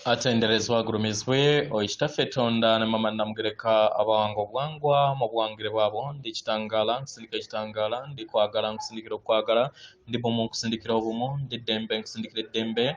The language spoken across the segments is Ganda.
Atenderezebwa agulumizibwe oyo Kitaffe Tonda ne Mama Namugereka abawanga obuwangwa mu buwangire bwabwo. Ndi kitangaala nkusindika ekitangaala, ndi kwagala nkusindikira okwagala, ndi bumu nkusindikira obumu, ndi ddembe nkusindikira eddembe.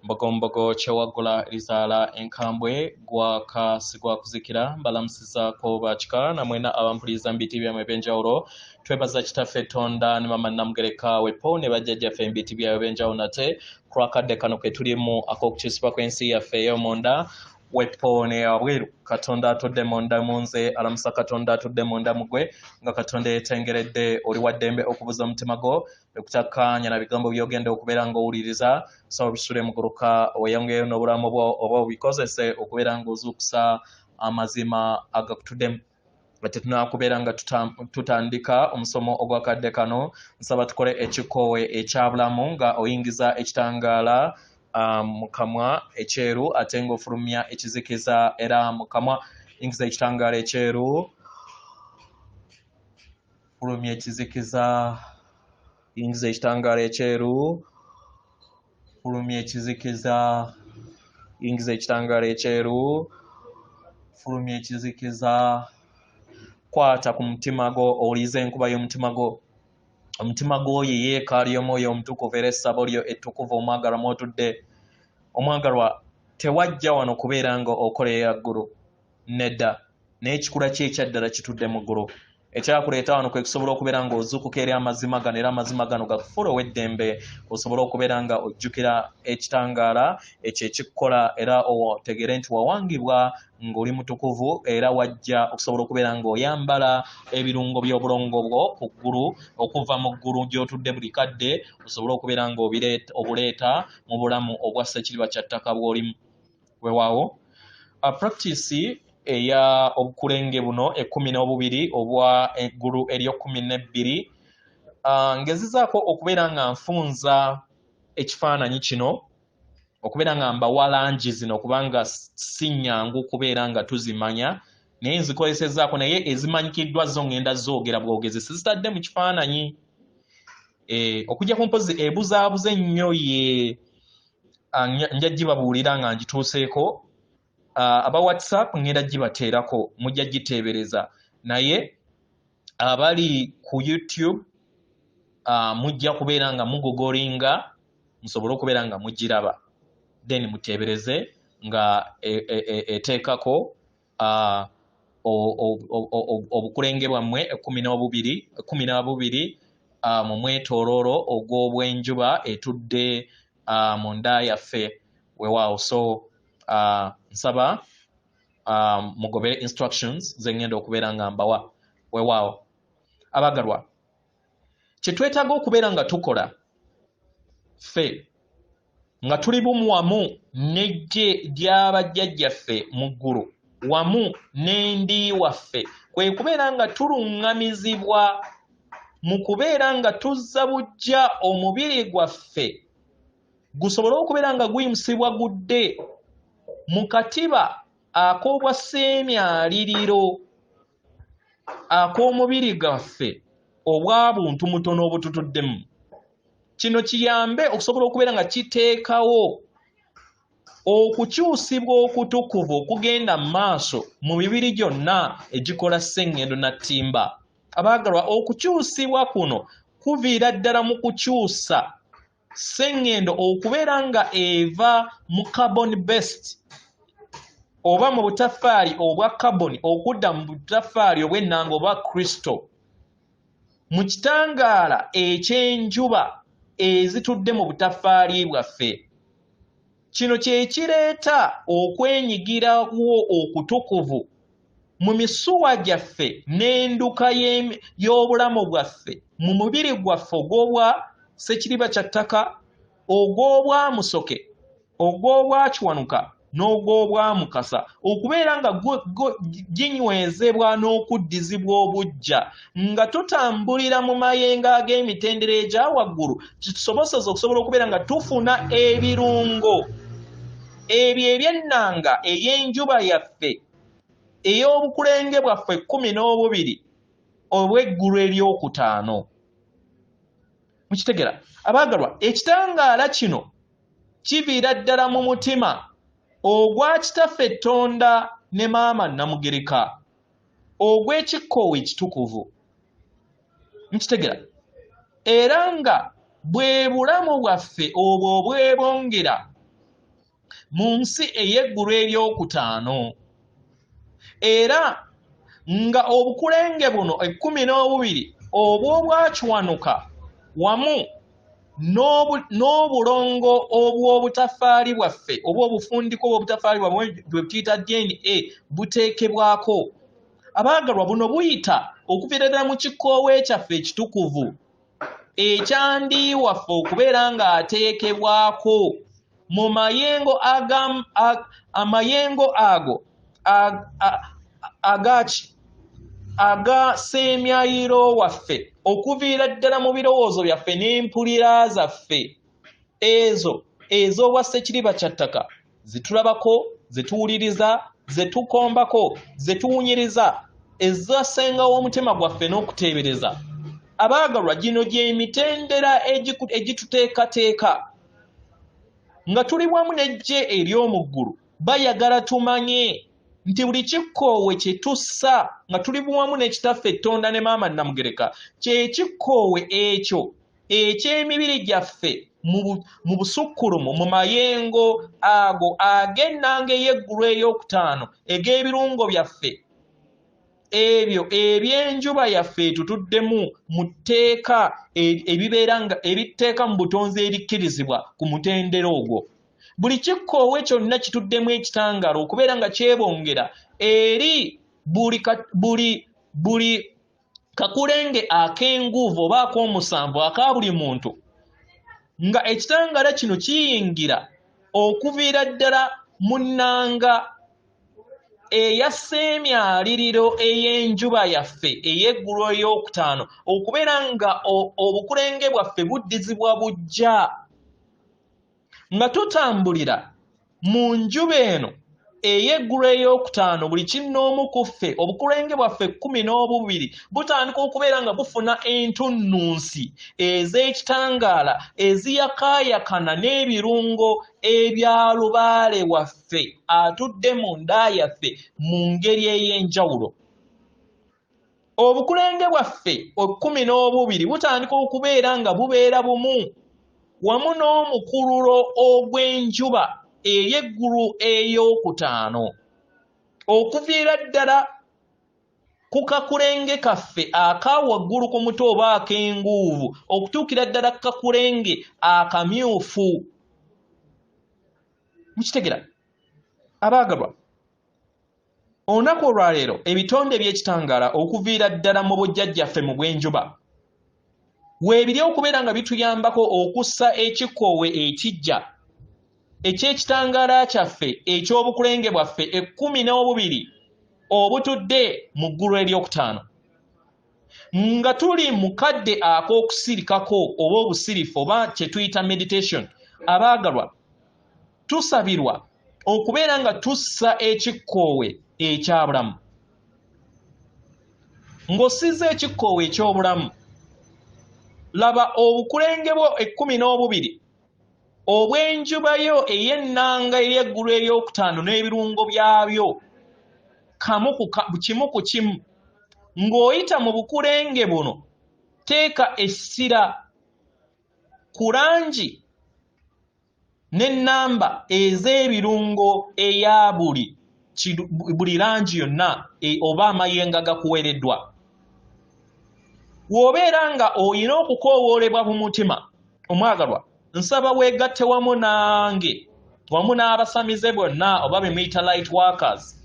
Mbogombogo kyewaggula erizaala enkambwe, gwaka sigwakuzikira. Mbalamusizaako bakika namwena abampuliriza mu biti byammwe eby'enjawulo. Twebaza Kitaffe Tonda ne Mama Namugereka wepo ne bajjajjaffe mu biti byabwe eby'enjawulo nate ku lw'akadde kano ke tulimu ak'okukyusibwa kw'ensi yaffe ey'omunda wepo neyabweru. Katonda atudde munda mu nze alamusa Katonda atudde munda mu gwe, nga Katonda yeetengeredde. Oli wa ddembe okubuza omutima gwo ekutakkaanya na bigambo by'ogenda okubeera ng'owuliriza. Saba obisule muguluka weeyongereyo n'obulamu bwo oba obikozese okubeera ng'ozuukusa amazima agakutuddemu. Nga tetunakubeera nga tutandika omusomo ogw'akadde kano, nsaba tukole ekikoowe ekya bulamu nga oyingiza ekitangaala mu kamwa ekyeru ate ng'ofulumya ekizikiza era mu kamwa. Yingiza ekitangaala ekyeru, fulumya ekizikiza, yingiza ekitangaala ekyeru, fulumya ekizikiza, yingiza ekitangaala ekyeru, fulumya ekizikiza. Kwata ku mutima gwo, owulize enkuba y'omutima gwo. Omutima gwo ye yeekaalu y'Omwoyo Omutukuvu era essabo lyo ettukuvu omwagalwa mw'otudde. Omwagalwa, tewajja wano kubeera nga okolerera ggulu, nedda, naye ekikula kye ekyaddala kitudde mu ggulu. Ekyakuleeta wano kwe kusobola okubeera ng'ozuukuka eri amazima gano, era amazima gano gakufuula ow'eddembe, osobole okubeera nga ojjukira ekitangaala ekyo ekikukola, era otegeere nti wawangibwa ng'oli mutukuvu, era wajja okusobola okubeera ng'oyambala ebirungo by'obulongo bwo ku ggulu, okuva mu ggulu gy'otudde buli kadde, osobole okubeera ng'obuleeta mu bulamu obwa ssekiriba kya ttaka bw'olimu. Weewaawo, practice eya obukulenge buno ekkumi n'obubiri obwa eggulu ery'ekkumi n'ebbiri, ngezezaako okubeera nga nfunza ekifaananyi kino okubeera nga mbawa langi zino, kubanga si nnyangu kubeera nga tuzimanya, naye nzikolesezaako, naye ezimanyikiddwa zo ngenda zoogera bwogezi, sizitadde mu kifaananyi. Okujja ku mpozi ebuzaabuza ennyo ye nja gibabuulira nga ngituuseeko. Aba WhatsApp ngenda gibateerako, mujja giteebereza, naye abali ku YouTube mujja kubeera nga mugogolinga musobole okubeera nga mugiraba, then muteebereze nga eteekako obukulenge bwammwe ekkumi n'obubiri mu mwetooloolo ogw'obwenjuba etudde mu nda yaffe. Weewaawo, so nsaba mugobere instructions ze ngenda okubeera nga mbawa. Weewaawo, abagalwa, kye twetaaga okubeera nga tukola ffe nga tuli bumu wamu n'eggye ly'abajjajjaffe mu ggulu wamu n'endi waffe, kwe kubeera nga tuluŋŋamizibwa mu kubeera nga tuzza buggya omubiri gwaffe gusobole okubeera nga guyimusibwa gudde mu katiba ak'obwa sseemyaliriro ak'omubiri gwaffe obwa buntu mutono obututuddemu. Kino kiyambe okusobola okubeera nga kiteekawo okukyusibwa okutukuvu okugenda mu maaso mu mibiri gyonna egikola sseŋŋendo na ttimba. Abaagalwa, okukyusibwa kuno kuviira ddala mu kukyusa sseŋŋendo okubeera nga eva mu carbon based oba mu butaffaali obwa carbon okudda mu butaffaali obw'ennanga oba crystal mu kitangaala eky'enjuba ezitudde mu butaffaali bwaffe. Kino kye kireeta okwenyigirawo okutukuvu mu misuwa gyaffe n'enduka y'obulamu bwaffe mu mubiri gwaffe ogw'obwa ssekiriba kya ttaka, ogw'obwa musoke, ogw'obwa kiwanuka n'ogw'obwa mukasa, okubeera nga ginywezebwa n'okuddizibwa obuggya nga tutambulira mu mayengo ag'emitendera egya waggulu, kitusoboseza okusobola okubeera nga tufuna ebirungo ebyo eby'ennanga ey'enjuba yaffe ey'obukulenge bwaffe 12 obw'eggulu eryokutaano. Mukitegera, abaagalwa, ekitangaala kino kiviira ddala mu mutima Ogwa Kitaffe Ttonda ne Maama Namugereka, ogw'ekikkoowe ekitukuvu. Mukitegera? Era nga bwe bulamu bwaffe obwo obwebongera mu nsi ey'eggulu eryokutaano, era nga obukulenge buno 12 obw'obwakiwanuka wamu n'obulongo obw'obutafaali bwaffe oba obufundiko obw'obutafaali bwaffe bwe tuyita DNA buteekebwako. Abaagalwa, buno buyita okuviira ddala mu kikoowe kyaffe ekitukuvu ekyandi waffe okubeera ng'ateekebwako mu mayengo amayengo ago agaki aga seemyayiro waffe okuviira ddala mu birowoozo byaffe n'empulira zaffe ezo ez'obwa ssekiriba kya ttaka zitulabako, zetuwuliriza, zetukombako, zetuwunyiriza, ezasenga w'omutima gwaffe n'okuteebereza. Abaagalwa, gino gy'emitendera egituteekateeka nga tuli wamu n'eggye ery'omu ggulu. Bayagala tumanye nti buli kikkoowe kye tussa nga tuli buwamu ne Kitaffe Ttonda ne Maama Namugereka kye kikkoowe ekyo eky'emibiri gyaffe mu busukkulumu mu mayengo ago ag'ennanga ey'eggulu ey'okutaano eg'ebirungo byaffe ebyo eby'enjuba yaffe etutuddemu mu tteeka ebibeera nga ebitteeka mu butonzi ebikkirizibwa ku mutendera ogwo. Buli kikkoowe kyonna kituddemu ekitangaala okubeera nga kyebongera eri buli kakulenge ak'enguuvu oba ak'omusanvu aka buli muntu, nga ekitangaala kino kiyingira okuviira ddala mu nnanga eya sseemyaliriro ey'enjuba yaffe ey'eggulu ey'okutaano, okubeera nga obukulenge bwaffe buddizibwa buggya nga tutambulira mu njuba eno ey'eggulu ey'okutaano. Buli kinnoomu ku ffe obukulenge bwaffe 12 butandika okubeera nga bufuna entunnunsi ez'ekitangaala eziyakaayakana n'ebirungo ebya lubaale waffe atudde mu nda yaffe mu ngeri ey'enjawulo. Obukulenge bwaffe 12 butandika okubeera nga bubeera bumu wamu n'omukululo ogw'enjuba ey'eggulu ey'okutaano, okuviira ddala ku kakulenge kaffe aka waggulu ku mutwe oba ak'enguuvu okutuukira ddala ku kakulenge akamyufu. Mukitegera, abaagalwa? Olunaku olwaleero ebitonde eby'ekitangaala okuviira ddala mu bujjajjaffe mu bw'enjuba weebiri okubeera nga bituyambako okussa ekikoowe ekiggya eky'ekitangaala kyaffe eky'obukulenge bwaffe 12 obutudde mu ggulu eryokutaano, nga tuli mu kadde ak'okusirikako oba obusirifu oba kye tuyita meditation. Abaagalwa, tusabirwa okubeera nga tussa ekikkoowe ekyabulamu. Ng'ossizza ekikkoowe eky'obulamu, laba obukulenge bwo 12 obw'enjuba yo ey'ennanga ey'eggulu eryokutaano n'ebirungo byabyo kimu ku kimu. Ng'oyita mu bukulenge buno, teeka essira ku langi n'ennamba ez'ebirungo eya buli langi yonna oba amayengo agakuweereddwa. W'obeera nga olina okukoowoolebwa mu mutima, omwagalwa, nsaba weegatte wamu nange wamu n'abasamize bonna oba be muyita light workers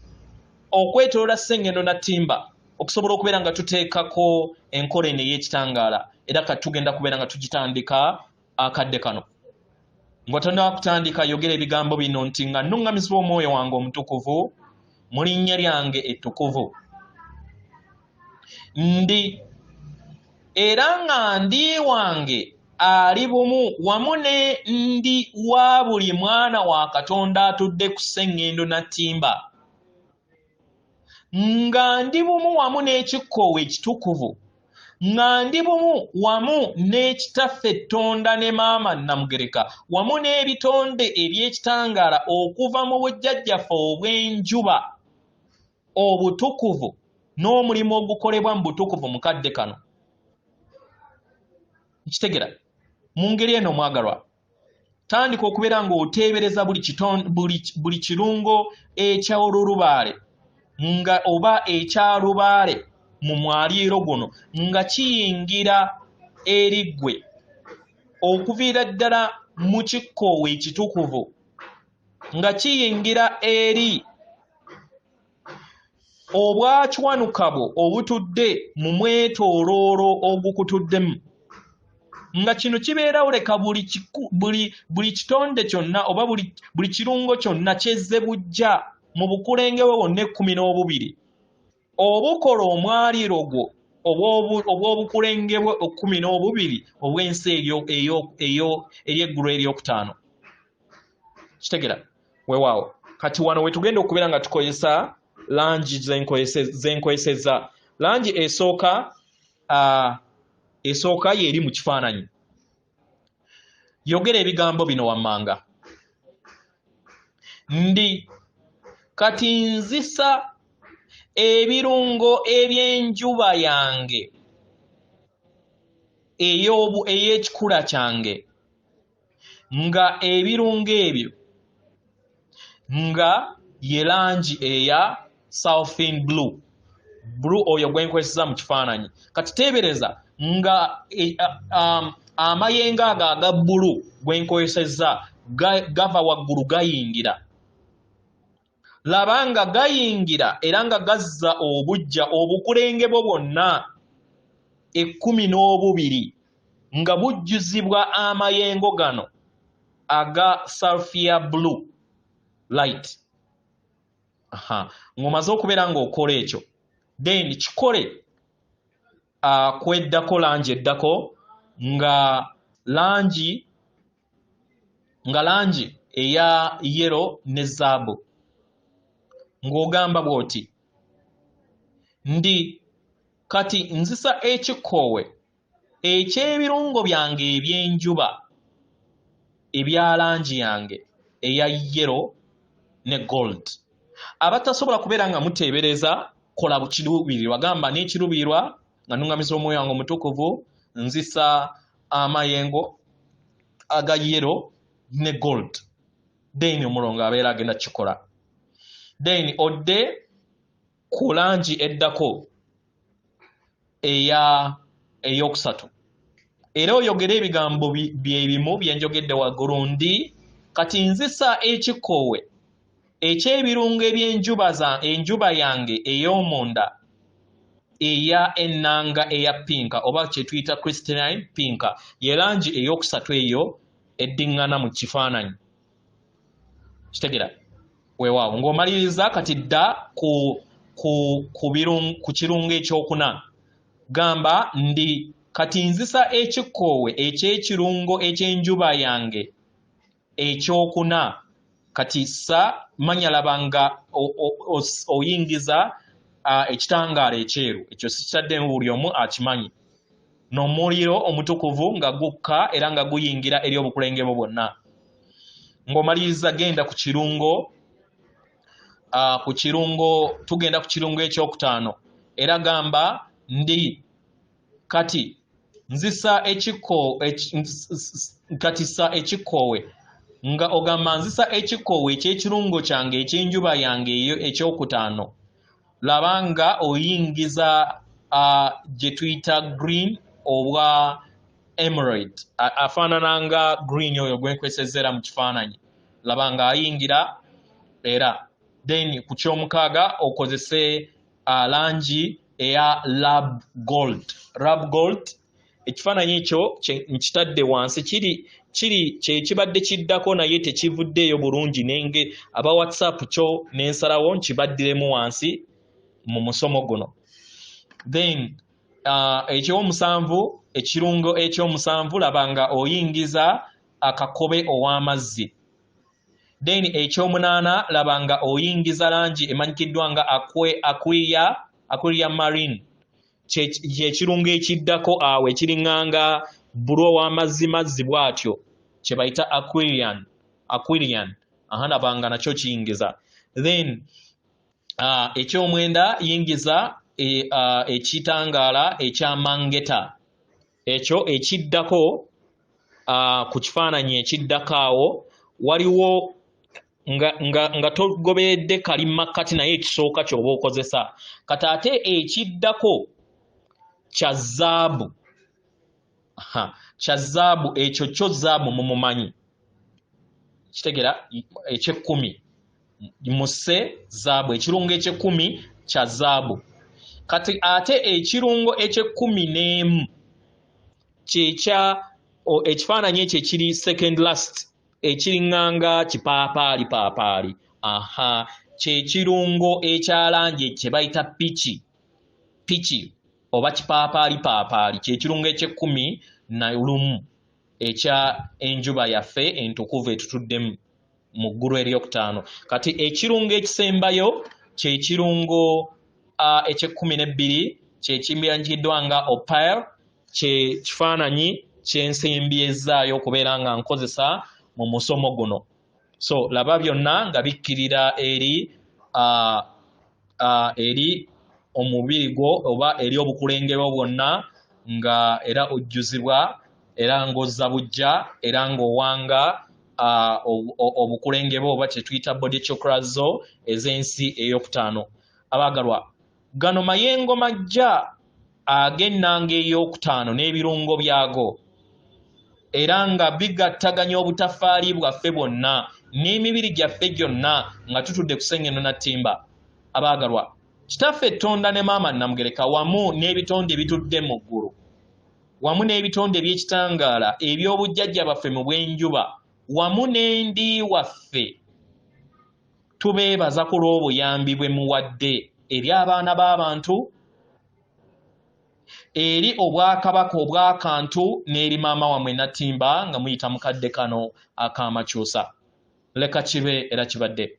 okwetoloola Ssengendo na Ttimba okusobola okubeera nga tuteekako enkola eno ey'ekitangaala, era kati tugenda kubeera nga tugitandika akadde kano. Nga tonnaba kutandika, yogera ebigambo bino nti, nga nnuŋŋamizibwa omwoyo wange omutukuvu mu linnya lyange ettukuvu, ndi era nga ndi wange ali bumu wamu ne ndi wa buli mwana wa Katonda atudde ku sseŋŋendo na ttimba, nga ndi bumu wamu n'ekikkoowe ekitukuvu. Nga ndi bumu wamu n'Ekitaffe Ttonda ne Maama Namugereka wamu n'ebitonde eby'ekitangaala okuva mu bujjajjaffe obw'enjuba obutukuvu n'omulimu ogukolebwa mu butukuvu mu kadde kano. Nkitegera mu ngeri eno, omwagalwa, tandika okubeera ng'oteebereza buli kirungo eky'olulubaale nga oba ekyalubaale mu mwaliiro guno nga kiyingira eri ggwe okuviira ddala mu kikkoowe ekitukuvu, nga kiyingira eri obwakiwanuka bwo obutudde mu mwetooloolo ogukutuddemu, nga kino kibeerawo. Leka buli kitonde kyonna oba buli kirungo kyonna kyezze bujja mu bukulenge bwe bwonna 12 obukola omwaliiro gwo obw'obukulenge bwe 12 obw'ensi ery'eggulu eryokutaano. Kitegera? Weewaawo. Kati wano we tugenda okubeera nga tukozesa langi zenkozesezza. Langi esooka yeeri mu kifaananyi. Yogera ebigambo bino wammanga: Ndi kati nzisa ebirungo eby'enjuba yange ey'ekikula kyange, nga ebirungo ebyo nga ye langi eya sulphine blue, blue oyo gwenkozesa mu kifaananyi. Kati teebereza nga amayengo ago aga bbulu gwenkozesezza gava waggulu gayingira. Laba nga gayingira era nga gazza obujja obukulenge bwo bwonna 12 nga bujjuzibwa amayengo gano aga sapphire blue light. Aha, ng'omaze okubeera ng'okola ekyo, then kikole kweddako langi eddako, nga langi eya yellow ne zaabu, ng'ogamba bw'oti: Ndi kati nzisa ekikoowe eky'ebirungo byange eby'enjuba ebya langi yange eya yellow ne gold. Abatasobola kubeera nga muteebereza, kola kiruubirirwa. Gamba n'ekiruubirirwa nga nnungamiza omwoyo wange omutukuvu, nzisa amayengo aga yellow ne gold. Then omulongo abeera agenda kukikola. Then odde ku langi eddako eya eyokusatu, era oyogere ebigambo bye bimu bye njogedde waggulu: Ndi kati nzisa ekikoowe eky'ebirungo eby'enjuba enjuba yange ey'omunda eya ennanga eya pink oba kye tuyita crystalline pink, ye langi eyokusatu eyo eddiŋŋana mu kifaananyi. Kitegera? Weewaawo. Ng'omaliriza, kati dda ku kirungo ekyokuna. Gamba: Ndi kati nzisa ekikoowe eky'ekirungo eky'enjuba yange ekyokuna. Kati sa manya, laba nga oyingiza ekitangaala ekyeru. Ekyo sikitaddemu, buli omu akimanyi, n'omuliro omutukuvu nga gukka era nga guyingira eri obukulenge bwo bwonna. Ng'omaliriza, genda ku kirungo, tugenda ku kirungo ekyokutaano, era gamba: Ndi kati nzisa ekiko kati sa ekikoowe, nga ogamba nzisa ekikoowe eky'ekirungo kyange ekyenjuba yange eyo ekyokutaano. Laba nga oyingiza gye tuyita green obwa emerald, afaanana nga green oyo gwenkwesezza era mu kifaananyi. Laba nga ayingira era. Then ku kyomukaaga okozese langi eya lab gold. Lab gold, ekifaananyi ekyo nkitadde wansi, kiri kyekibadde kiddako, naye tekivuddeeyo bulungi. Nenge aba WhatsApp kyo nensalawo nkibaddiremu wansi mu musomo guno. Then ekyomusanvu, ekirungo ekyomusanvu, laba nga oyingiza akakobe ow'amazzi. Then ekyomunaana, laba nga oyingiza langi emanyikiddwa nga aqua marine. Kyekirungo ekiddako awo ekiriŋŋanga bbulu ow'amazzimazzi bw'atyo, kye bayita aquarian. Aquarian, aha, nabanga nakyo kiyingiza. Then ekyomwenda, yingiza ekitangaala ekyamangeta, ekyo ekiddako ku kifaananyi ekiddako awo. Waliwo nga togoberedde kali makkati, naye ekisooka ky'oba okozesa kati. Ate ekiddako kya zaabu, kya zaabu ekyo kyo zaabu mumumanyi, kitegera. Ekyekkumi muse zaabu, ekirungo ekyekkumi kya zaabu. Kati ate ekirungo 11 kyekya ekifaananyi ekyo ekiri second last, ekiriŋŋanga kipaapaali paapaali, aha, kyekirungo ekya langi kye bayita peach, peach oba kipaapaali paapaali, kyekirungo 11 ekya enjuba yaffe entukuvu etutuddemu mu ggulu eryokutaano. Kati ekirungo ekisembayo kyekirungo 12, kyekimyanjiddwa nga opal, kye kifaananyi kyensimbyezaayo okubeera nga nkozesa mu musomo guno. So laba byonna nga bikkirira eri omubiri gwo oba eri obukulengero bwonna, nga era ojjuzibwa, era ng'ozza bujja, era ng'owanga obukulengero oba kyetuyita body chakra zo ez'ensi eyokutaano. Abaagalwa, gano mayengo majja ag'ennanga eyokutaano n'ebirungo byago, era nga bigattaganya obutafaali bwaffe bwonna n'emibiri gyaffe gyonna nga tutudde ku sengendo na ttimba. Abaagalwa, Kitaffe Ttonda ne Maama Namugereka wamu n'ebitonde ebitudde mu ggulu, wamu n'ebitonde eby'ekitangaala eby'obujjajja baffe mu bw'enjuba, wamu n'endi waffe, tubeebaza ku lw'obuyambi bwe muwadde eri abaana b'abantu, eri obwakabaka obwakantu, n'eri maama wammwe Nattimba nga muyita mukadde kano ak'amakyusa. Leka kibe era kibadde.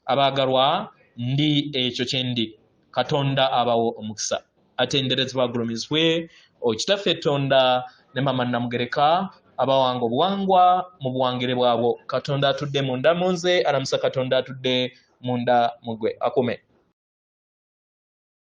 Abaagalwa, ndi ekyo kye ndi. Katonda abawo omukisa, atenderezebwa, agulumizibwe Okitaffe Tonda ne Mama Namugereka, abawanga obuwangwa mu buwangire bwabwo. Katonda atudde munda mu nze alamusa Katonda atudde munda mu gwe akume.